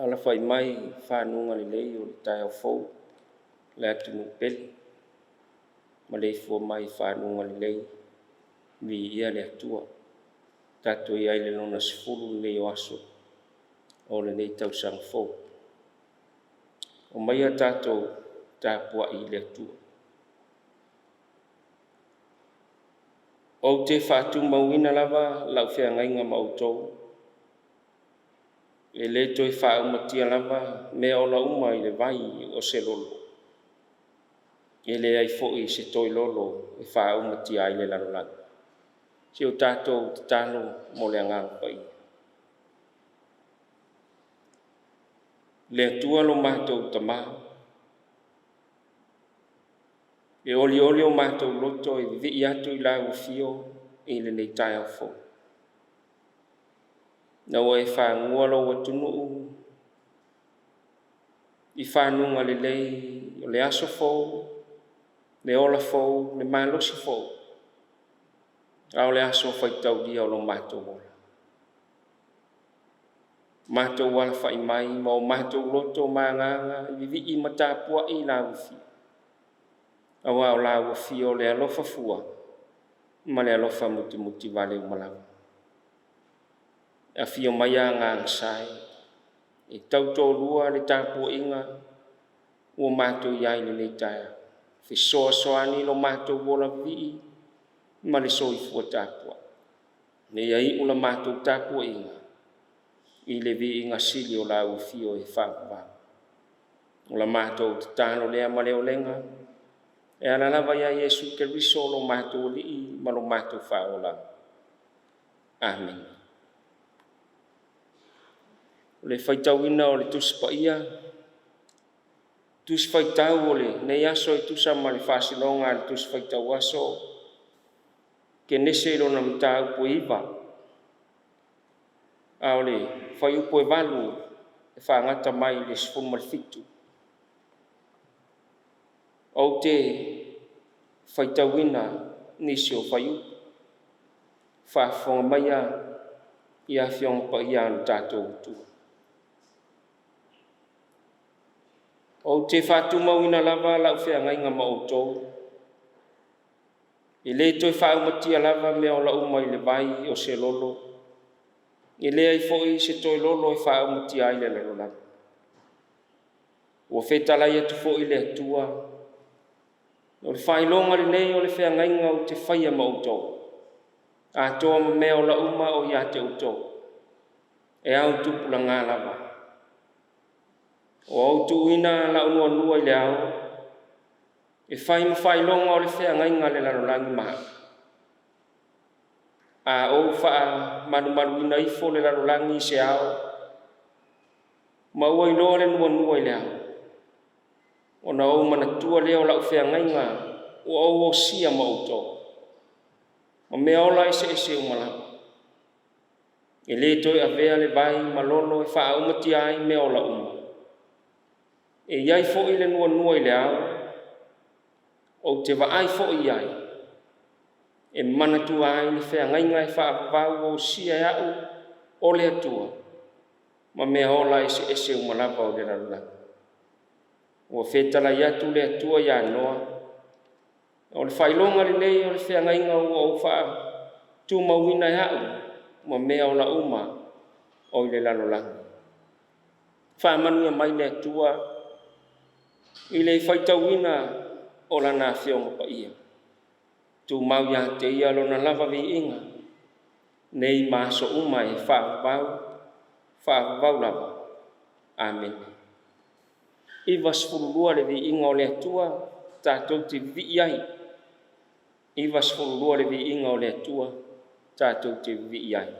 Alafai mai i fanuga lelei o le taeao fou le atunuu pele, maleifua mai i faguga lelei, viia le Atua. Tatou i ai i le lona 10 lenei o aso o lenei tausaga fou. Omaia tatou tapuai i le Atua. Ou te faatumauina lava lau feagaiga ma outou, e le toe faaumatia lava meaola uma i le vai o se lolo, e leai foi se toe lolo e faaumatia ai le lalolagi. Se o tatou tatalo mo le Agaga Paia. Le Atua lo matou Tama, e olioli o matou loto e vivii atu i Lau Afio i lenei taeao fou, ina ua e fagua Lou atunuu i fanuga lelei o le aso fou, le ola fou, le malosi fou, a o le aso faitaulia o lo matou ola. Matou alafai mai ma o matou loto ma agaga e vivii ma tapuai i Lau Afio, aua o Lau Afio o le alofa fua ma le alofa mutimutivale uma lava. Afio maia Agaga Sa e tautoalua le tapuaiga ua matou i ai i lenei taeao, fesoasoani lo matou ola vivii ma le soifua tapuai, ina ia iu la matou tapuaiga i le viiga sili o Lau Afio e faavavau. O la matou tatalo lea ma le olega e ala lava ia Iesu Keriso lo matou Alii ma lo matou Faaola. Amene. O le faitauina o le Tusi Paia, Tusi Faitau o lenei aso e tusa ma le faasologa a le Tusi Faitau Aso, Kenese i lona mataupu e 9, a o le fuaiupu e 8 e faagata mai i le 17. Ou te faitauina nisi o fuaiupu, faafofoga maia i Afioga Paia a lo tatou Atua. Ou te faatumauina lava lau feagaiga ma outou, e le toe faaumatia lava meaola uma i le vai o se lolo, e leai foi se toe lolo e faaumatia ai le lalolagi. Ua fetalai atu foi le Atua, o le faailoga lenei o le feagaiga ou te faia ma outou, atoa ma meaola uma o ia te outou, e ao tupulaga lava. Ua ou tuuina lau nuanua i le ao, e fai ma faailoga o le feagaiga a le lalolagi ma au. A ou faamalumaluina ifo le lalolagi i se ao, ma ua iloa le nuanua i le ao, ona ou manatua lea o lau feagaiga ua ou osia ma outou, ma meaola eseese uma lava. E le toe avea le vai ma lolo e faaumatia ai meaola uma. E i ai foi le nuanua i le ao, ou te vaai foi i ai, e manatua ai le feagaiga e faavavau ua osia e au o le Atua ma meaola eseese uma lava o le lalolagi. Ua fetalai atu le Atua ia Noa, o le faailoga lenei o le feagaiga ua ou faatumauina e au ma meaola uma o i le lalolagi. Faamanuia mai le Atua i le faitauina o Lana Afioga Paia. Tumau ia te Ia Lona lava viiga, nei ma aso uma e faavavau, faavavau lava. Amene. 92 le viiga o le Atua tatou te vivii ai. 92 le viiga o le Atua tatou te vivii ai.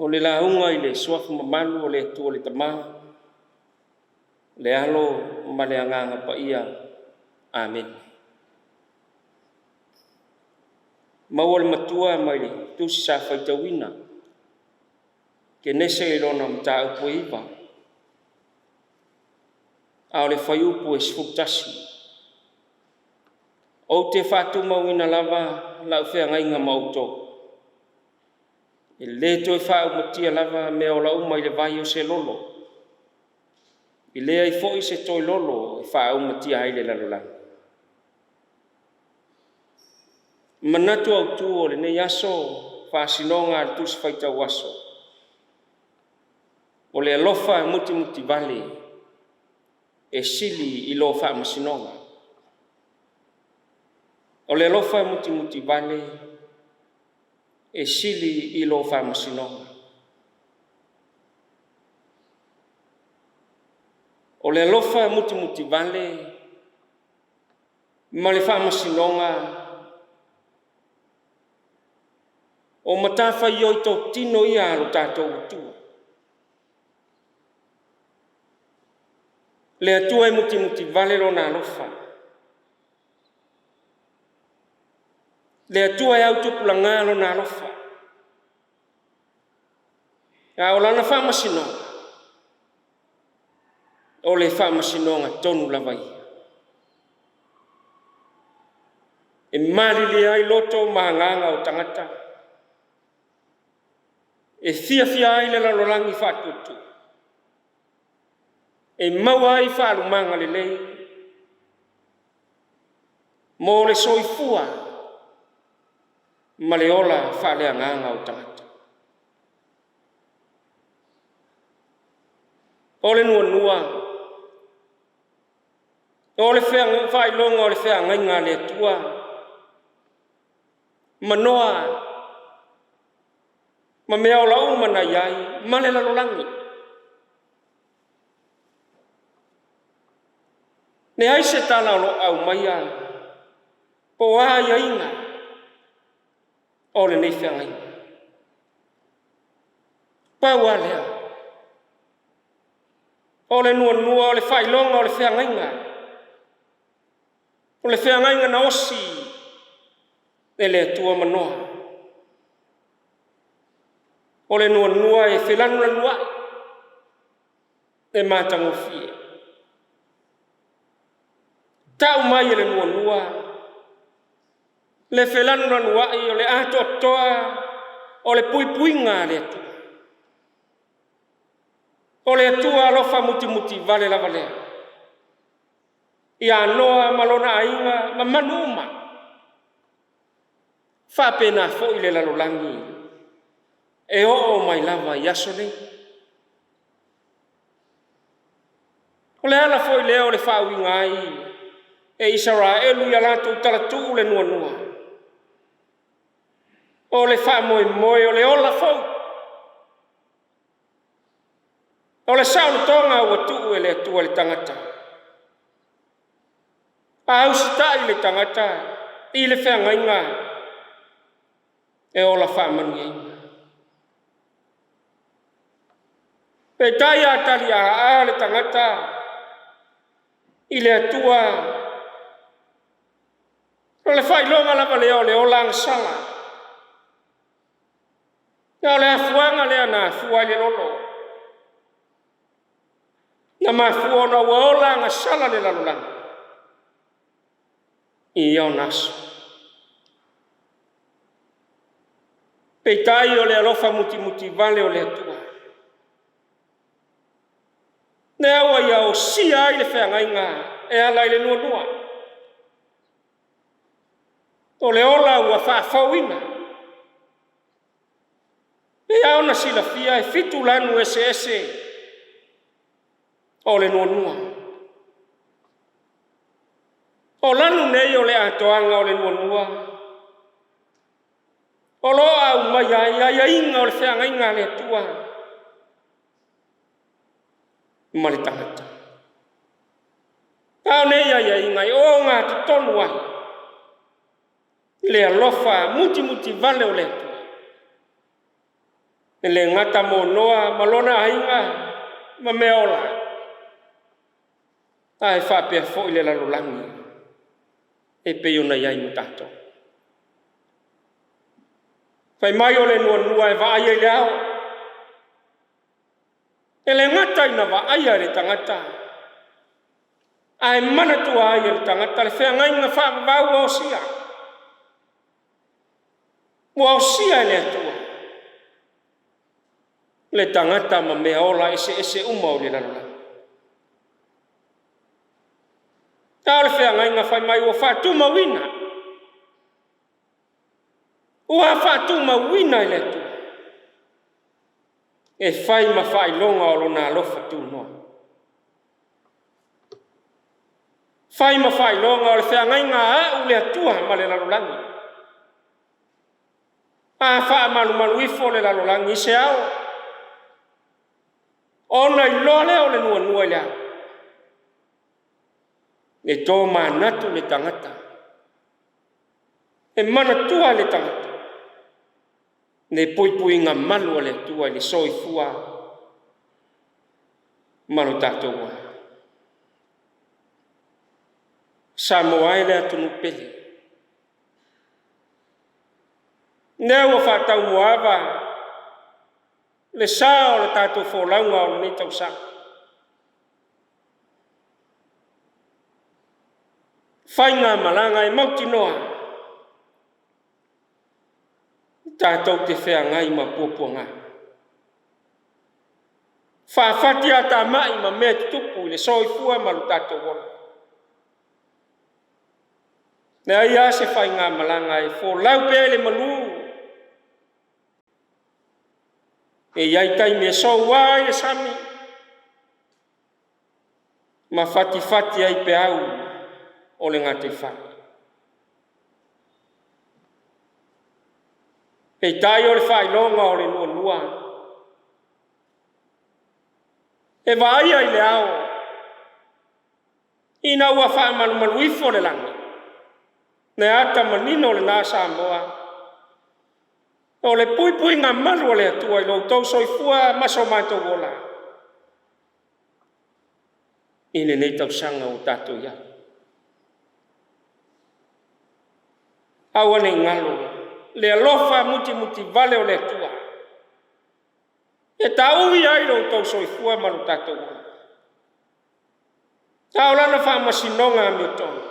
O le lauga i le suafa mamalu o le Atua le Tama, le Alo ma le Agaga Paia. Amene. Maua le matua mai le tusi sa faitauina, Kenese i lona mataupu e 9, a o le fuaiupu e 11. Ou te faatumauina lava lau feagaiga ma outou, e le toe faaumatia lava meaola uma i le vai o se lolo, e leai foi se toe lolo e faaumatia ai le lalolagi. Manatu autu o lenei aso, faasinoga a le Tusi Faitau Aso, o le alofa mutimutivale e sili i lo faamasinoga. O le alofa mutimutivale e sili i lo faamasinoga. O le alofa mutimutivale ma le faamasinoga o matafaioi totino ia a lo tatou Atua. Le Atua e mutimutivale Lona alofa, le Atua e autupulaga Lona alofa, a o Lana faamasinoga, o le faamasinoga tonu lava ia. E malilie ai loto ma agaga o tagata, e fiafia ai le lalolagi faatuatua, e maua ai faalumaga lelei mo le soifua ma le ola faaleagaga o tagata. O le nuanua, o le faailoga o le feagaiga a le Atua ma Noa ma meaola uma na i ai ma le lalolagi. Leai se tala o lo o aumaia po o a aiaiga o lenei feagaiga. Pau lava lea, o le nuanua o le faailoga o le feagaiga, o le feagaiga na osi e le Atua ma Noa. O le nuanua e felanulanuai, e matagofie. Tau mai e le nuanua le felanulanuai o le atoatoa o le puipuiga a le Atua. O le Atua alofa mutimutivale lava lea, ia Noa ma lona aiga ma manu uma, faapena foi le lalolagi e oo mai lava i aso nei. O le ala foi lea o le faauiga ai e Isaraelu i a latou talatuu le nuanua, o le faamoemoe o le ola fou, o le saolotoga ua tuu e le Atua i le tagata. A usitai le tagata i le feagaiga e ola faamanuiaina. Peitai a tali aa le tagata i le Atua, o le faailoga lava lea o le ola agasala. O le afuaga lea na afua ai le lolo, na mafua ona ua ola agasala le lalolagi i ia ona aso. Peitai o le alofa mutimutivale o le Atua, lea ua ia osia ai le feagaiga e ala i le nuanua. O le ola ua faafouina. E ao ona silafia e 7 lanu eseese o le nuanua. O lanu nei o le atoaga o le nuanua, o lo o aumai ai aiaiga o le feagaiga a le Atua ma le tagata. A o nei aiaiga e ogatotonu ai le alofa mutimutivale o le Atua. E le gata mo Noa ma lona aiga ma mea ola, ae faapea foi le lalolagi e pei ona i ai ma tatou. Fai mai o le nuanua e vaaia i le ao, e le gata ina vaaia e le tagata, ae manatua ai e le tagata le feagaiga faavavau ua osia. Ua osia e le Atua le tagata ma mea ola eseese uma o le lalolagi. A o le feagaiga fai mai ua faatumauina, ua faatumauina e le Atua e fai ma faailoga o lona alofa tunoa. Fai ma faailoga o le feagaiga a au le Atua ma le lalolagi. A faamalumalu ifo le lalolagi i se ao, ona iloa lea o le nuanua i le ao. E tomanatu le tagata, e manatua le tagata, le puipuiga malu a le Atua i le soifua ma lo tatou ola. Samoa e le atunuu pele. Lea ua faataumuaava le sa o le tatou folauga o lenei tausaga. Faigamalaga e mautinoa tatou te feagai ma puapuaga. Faafati atamai ma mea tutupu i le soifua ma lo tatou ola. Leai lava se faigamalaga e folau pea i le malu. E i ai taimi e soua ai le sami ma fatifati ai peau o le gataifale. Peitai o le faailoga o le nuanua e vaaia i le ao ina ua faamalumalu ifo le lagi, le ata manino lena Samoa, o le puipuiga malu o le Atua i lo outou soifua ma so matou ola i lenei tausaga ua tatou i ai. Aua ne i galo le alofa mutimutivale o le Atua e taui ai lo outou soifua ma lo tatou ola. A o lana faamasinoga amiotonu,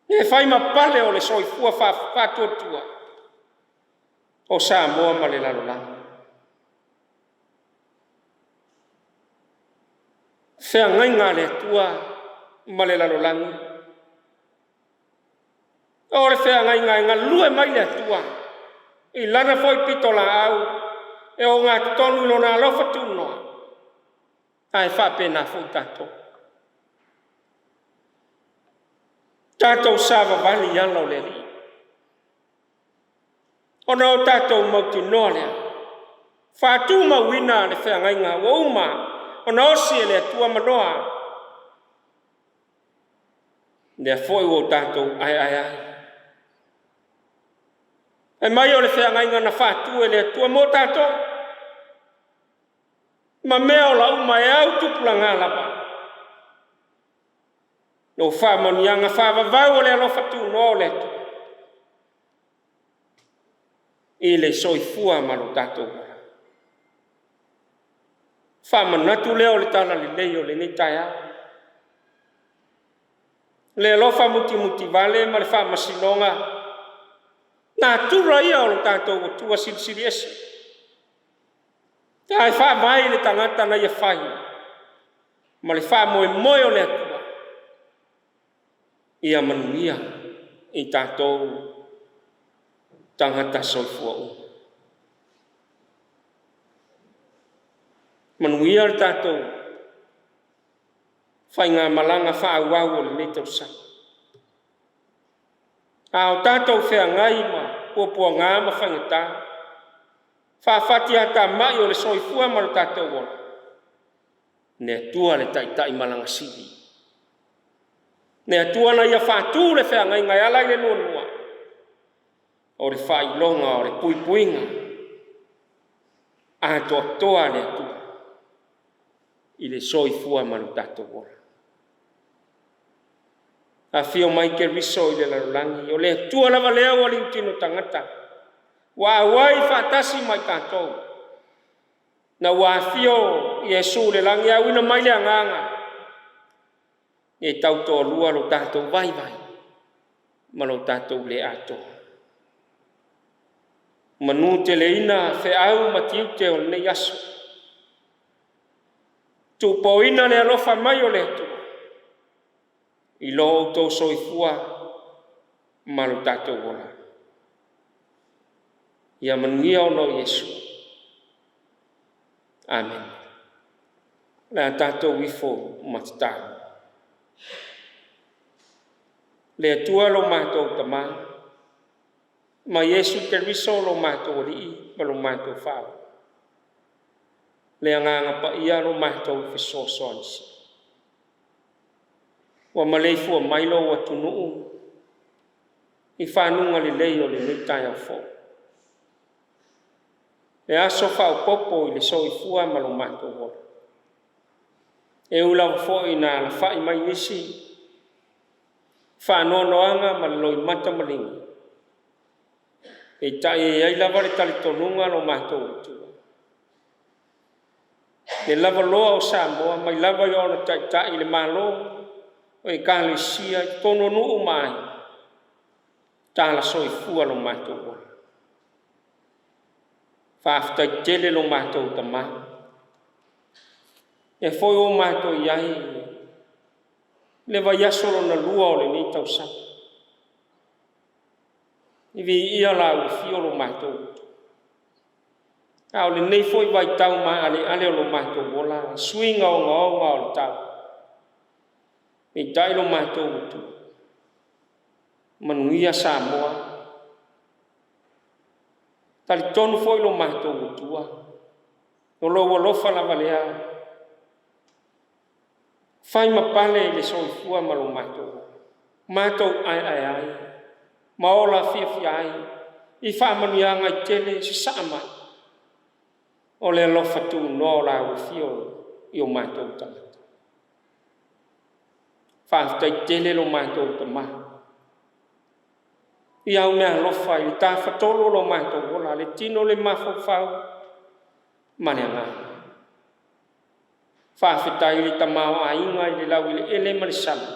e fai ma pale o le soifua faatuatua o Samoa ma le lalolagi. Feagaiga a le Atua ma le lalolagi, o le feagaiga e galue mai le Atua i lana foi pitolaau e ogatotonu i lona alofa tunoa, ae faapena foi tatou. Tatou savavali i ala o le Alii, ona o tatou mautinoa lea, faatumauina le feagaiga ua uma ona osi e le Atua ma Noa, lea foi ua tatou aeae ai. Fai mai o le feagaiga na faatu e le Atua mo tatou, ma mea ola uma e au tupulaga lava. O faamanuiaga faavavau o le alofa tunoa o le Atua i le soifua ma lo tatou ola. Faamanatu lea o le talalelei o lenei taeao. Le alofa mutimutivale ma le faamasinoga, natura ia o lo tatou Atua silisili ese. Ae faavae i le tagata na ia fai ma le faamoemoe o le Atua ia manuia i tatou tagata soifua uma. Manuia le tatou faigamalaga faaauau o lenei tausaga. A o tatou feagai ma puapuaga ma faigata, faafatiatamai o le soifua ma lo tatou ola, le Atua le taitai malaga sili. Le Atua na ia faatu le feagaiga e ala i le nuanua, o le faailoga o le puipuiga atoatoa a le Atua i le soifua ma lo tatou ola. Afio mai Keriso i le lalolagi, o le Atua lava lea ua liutino tagata, ua auai faatasi ma i tatou. Na ua afio Iesu i le lagi e auina mai le agaga e tautoalua lo tatou vaivai ma lo tatou le atoa. Manu teleina feau ma tiute o lenei aso. Tuupoina le alofa mai o le Atua i lo outou soifua ma lo tatou ola. Ia manuia ona o Iesu. Amene. O le a tatou ifo ma tatalo. Le Atua lo matou Tama, ma Iesu Keriso lo matou Alii ma lo matou Faaola. Le agaga paia lo matou fesoasoani. Ua maleifua mai lou atunuu i fanuga lelei o lenei taeao fou. Le aso faaopoopo i le soifua ma lo matou ola. E ui lava foi ina alafai mai nisi faanoanoaga ma le loimata maligi, peitai e i ai lava le talitonuga lo matou Atua, le lavaloa o Samoa mai lava i ona taitai i le Malo, o Ekalesia, i totonu o nuu ma aiga, tala soifua lo matou ola. Faafetai tele lo matou Tama, lea foi ua matou i ai i le vaiaso lona lua o lenei tausaga. I viia lau afio lo matou Atua. A o lenei foi vaitau maaleale o lo matou ola, suiga ogaoga o le tau, peitai lo matou Atua, manuia Samoa. Talitonu foi lo matou Atua, o lou alofa lava lea, fai ma pale i le soifua ma lo matou ola, matou aeae ai ma ola fiafia ai i faamanuiaga e tele e sasaa mai o le alofa tunoa o lau afio i o matou tagata. Faafetai tele lo matou Tama i au meaalofa i le tafatolu o lo matou ola, le tino, le mafaufau ma le agaga. Faafetai i le tamaoaiga i le laueleele ma le sami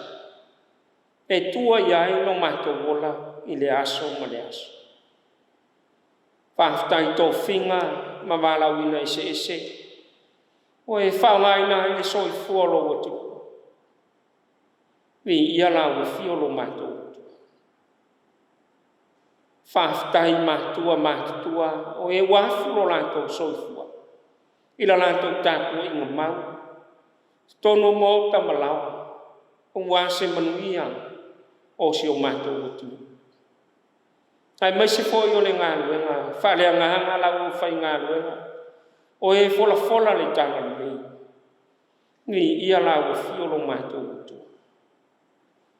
e tua i ai lo matou ola i le aso ma le aso. Faafetai i tofiga ma valaauina eseese ua e faaaogaina ai le soifua o lou atunuu. Viia lau afio lo matou Atua. Faafetai i matua matutua o e ua afu lo latou soifua i la latou tapuaiga mau, totonu o maota ma laoa, aua se manuia o si o matou atunuu. Aemaise foi o le galuega faaleagaga a lau aufaigaluega o e folafola le talalelei, viia lau afio lo matou Atua.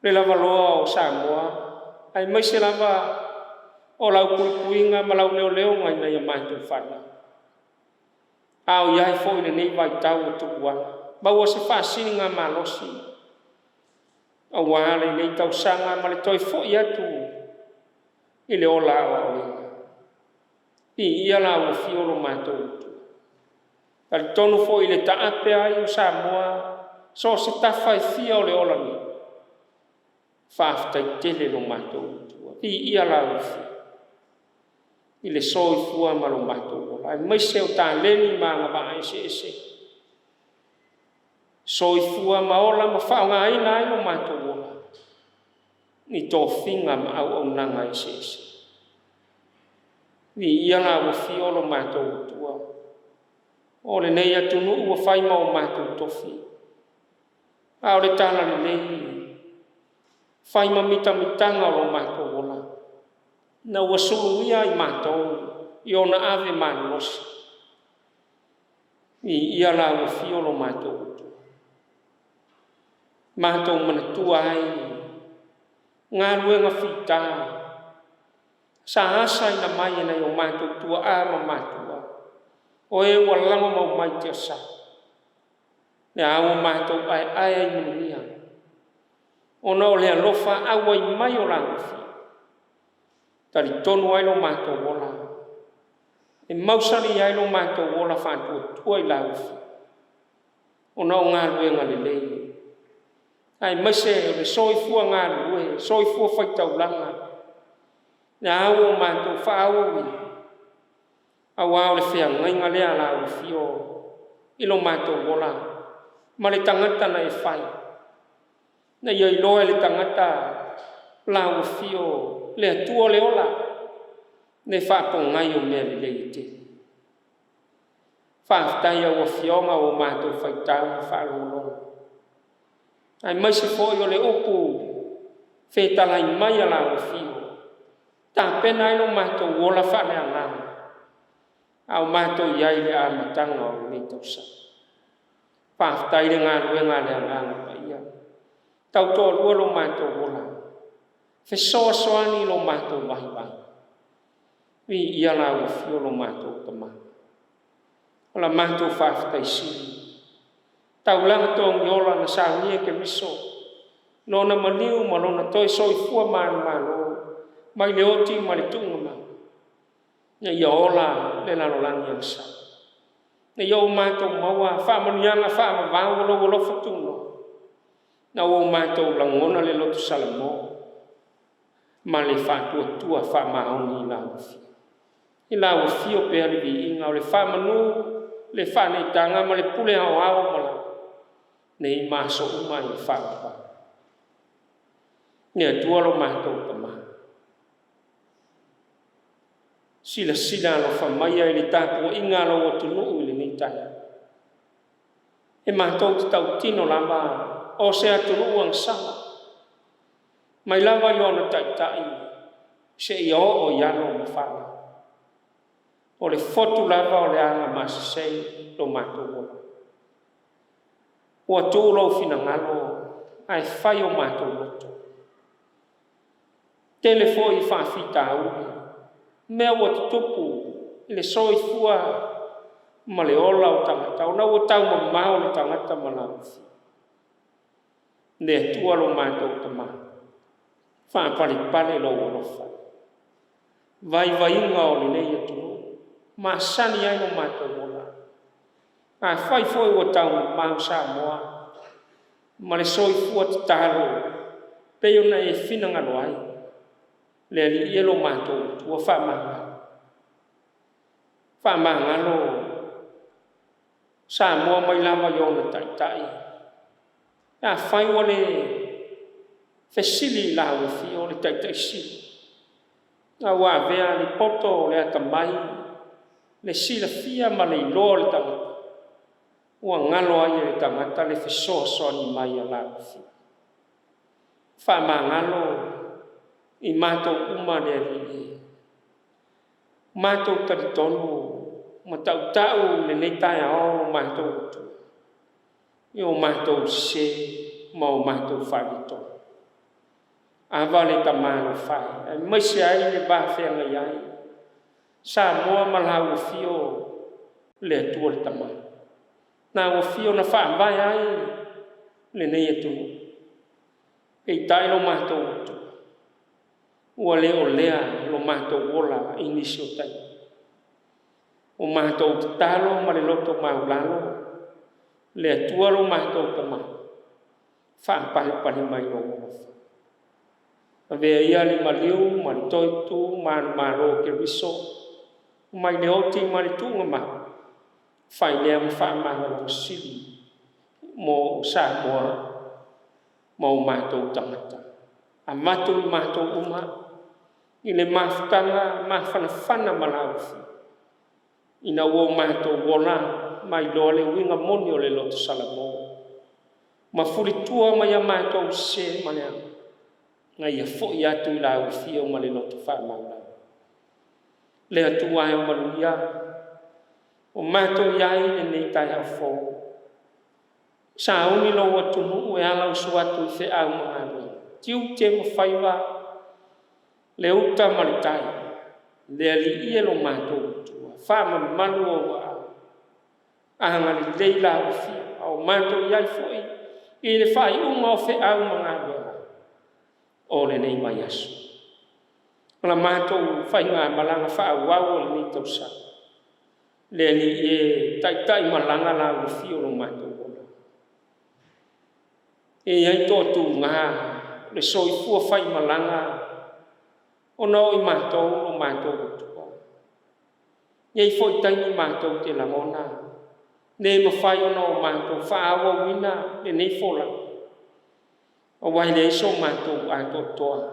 Le lavaloa o Samoa, aemaise lava o lau puipuiga ma lau leoleoga i nai a matou fanau. A o i ai foi lenei vaitau o tupuaga, maua se faasiligamalosi aua lenei tausaga ma le toe foi atu i le ola aoaoina. Viia lau afio lo matou Atua. Talitonu foi i le taape ai o Samoa so o se tafa e fia o le ola nei, faafetai tele lo matou Atua. Viia lau afio i le soifua ma lo matou ola, aemaise o taleni ma agavaa eseese, soifua ma ola ma faaaogaina ai lo matou ola i tofiga ma auaunaga eseese. Viia lau afio lo matou Atua, o lenei atunuu ua fai ma o matou tofi, a o le talalelei fai ma mitamitaga o lo matou ola, ina ua suluia i matou i ona ave malolosi. Viia lau afio lo matou Atua. Matou manatua ai galuega fita sa asaina mai e nai o matou tuaa ma matua. O e ua lagomau mai tiasa, le a ua matou aeae ai manuia, ona o le alofa auai mai o lau Afio, talitonu ai lo matou ola, e mausali ai lo matou ola faatuatua i lau Afio, ona o galuega lelei, aemaise o le soifua galulue, soifua faitaulaga, le a ua matou faaauauina, aua o le feagaiga lea a lau Afio i lo matou ola ma le tagata na e fai, ina ia iloa e le tagata lau Afio le Atua le ola, le faapogai o mea lelei e tele. Faafetai i lau Afioga ua matou faitau ma faalogologo, aemaise foi o le upu fetalai mai a lau Afio, tapena ai lo matou ola faaleagaga, a o matou i ai i le amataga o lenei tausaga. Faafetai i le galuega a le Agaga Paia, tautoalua lo matou ola, fesoasoani i lo matou vaivai, viia lau Afio lo matou Tama. O la matou faafetai sili, taulaga togiola na saunia e Keriso, Lona maliu ma Lona toe soifua manumalo mai le oti ma le tuugamau, ina ia ola le lalolagi agasala, ina ia o matou maua faamanuiaga faavavau o lou alofa tunoa, ina ua matou lagona le loto salamo ma le faatuatua faamaoni i lau Afio. I lau Afio pea le viiga o le faamanu, le faaneetaga ma le pule aoao nei ma aso uma e faavavau. Le Atua lo matou Tama, silasila alofa maia i le tapuaiga a lou atunuu i lenei taeao. E matou te tautino lava o se atunuu agasala, mai lava i ona taitai seia oo i alo ma fanau. O le fotu lava o le agamasese lo matou ola. Ua tuu lou finagalo ae fai o matou loto. Tele foi faafitauli, mea ua tutupu i le soifua ma le ola o tagata, ona ua taumamao le tagata ma laufi. Le Atua lo matou Tama, faapalepale lou alofa, vaivaiga o lenei atunuu, masani ai lo matou ola. Afai foi ua taumamao Samoa ma le soifua tatalo pei ona e finagalo ai, le Alii e lo matou Atua, faamagalo. Faamagalo Samoa mai lava i ona taitai, pe afai ua le fesili i lau Afio le Taitai Sili, a ua avea le poto o le atamai, le silafia ma le iloa o le tagata, ua galo ai e le tagata le fesoasoani mai a lau Afio. Faamagalo i matou uma le Alii e. Matou talitonu ma tautau i lenei taeao lo matou Atua, i o matou sese ma o matou faaletonu. Ava le tamalofa e, aemaise ai le va feagai ai Samoa ma lau Afio le Atua le Tama. Lau Afio na faavae ai lenei atunuu, peitai lo matou Atua, ua le o lea lo matou ola i nisi o taimi. O matou tatalo ma le loto maualalo, le Atua lo matou Tama, faapalepale mai lou alofa. Avea ia le maliu ma le toe tu manumalo o Keriso mai le oti ma le tuugamau, fai lea ma faamagaloga sili mo Samoa ma o matou tagata. Avatu i matou uma i le mafutaga mafanafana ma lau Afio, ina ua o matou ola ma iloa le uiga moni o le loto salamo, ma fulitua mai a matou sese ma leaga, ina ia foi atu i lau Afio ma le loto faamaualalo. Le Atua e o manuia, ua matou i ai i lenei taeao fou, sauni lou atunuu e alausu atu i feau ma galuega, tiute ma faiva, le uta ma le tai, le Alii e lo matou Atua, faamamalu ou aao. Agalelei lau Afio, a o matou i ai foi i le faaiuga o feau ma galuega o lenei vaiaso. O la matou faigamalaga faaauau o lenei tausaga, le Alii e, taitai malaga lau Afio lo matou ola. E i ai toatuga le soifua faimalaga ona o i matou lo matou Atua. E i ai foi taimi matou te lagona, le mafai ona o matou faaauauina lenei folauga, aua e leai so matou atoatoa.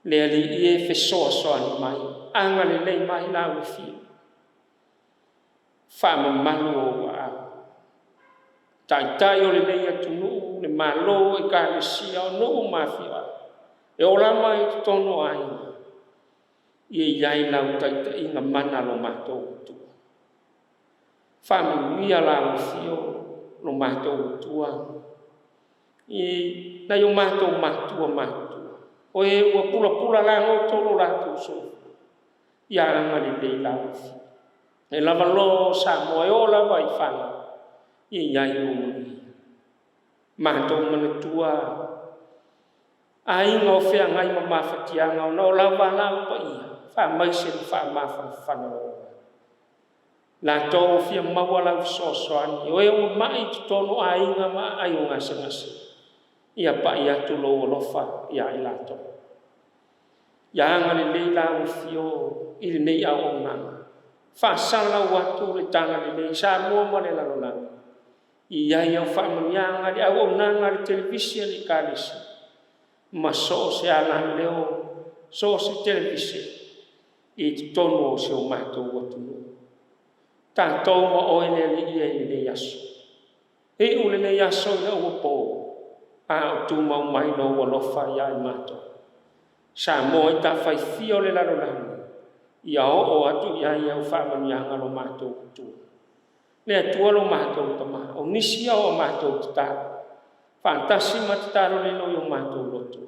Le Alii e, fesoasoani mai, agalelei mai lau Afio, faamamalu ou aao. Taitai o lenei atunuu, le Malo, Ekalesia, o nuu ma afioaga, e oo lava i totonu o aiga, ia i ai lau taitaiga mana lo matou Atua. Faamanuia lau Afio lo matou Atua i nai o matou matua matutua, o e ua pulapula lagoto lo latou soifua, ia agalelei lau Afio. E lava loa o Samoa e oo lava i fanau, ia i ai ou manuia. Matou manatua aiga o feagai ma mafatiaga ona o lau valaau paia, faamaise ma faamafanafana lou agaga. Latou o fia maua lau fesoasoani, o e ua mai i totonu o aiga ma aai o gasegase, ia pai atu lou alofa ia i latou. Ia agalelei lau Afio i lenei auaunaga, faasalalau atu le tagalelei i Samoa ma le lalolagi, i ai au faamanuiaga i le auaunaga a le televise a le Ekalesia, ma so o se alaleo, so o se televise i totonu o si o matou atunuu. Tatou ma oe le Alii e i lenei aso. Iu lenei aso ina ua po, a o tumau mai lou alofa ia i matou. Samoa i tafa e fia o le lalolagi, ia oo atu i ai au faamanuiaga lo matou Atua. Le Atua lo matou Tama, o nisi ia o a matou tatalo, faatasi ma tatalo leloi o matou loto,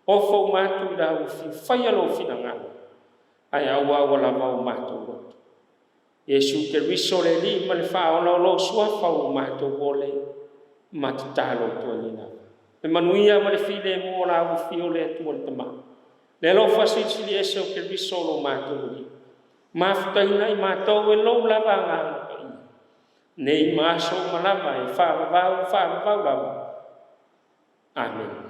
ofo uma atu i lau Afio, faia lou finagalo, ae aua ua lava o matou loto. Iesu Keriso le Alii ma le Faaola o lou suafa ua matou ole ma tatalo atu ai nei lava. Le manuia ma le filemu o lau Afio le Atua le Tama, le alofa silisili ese o Keriso lo matou Alii, mafutaina i matou e lou lava Agaga Paia, nei ma aso uma lava e faavavau, faavavau lava. Amene.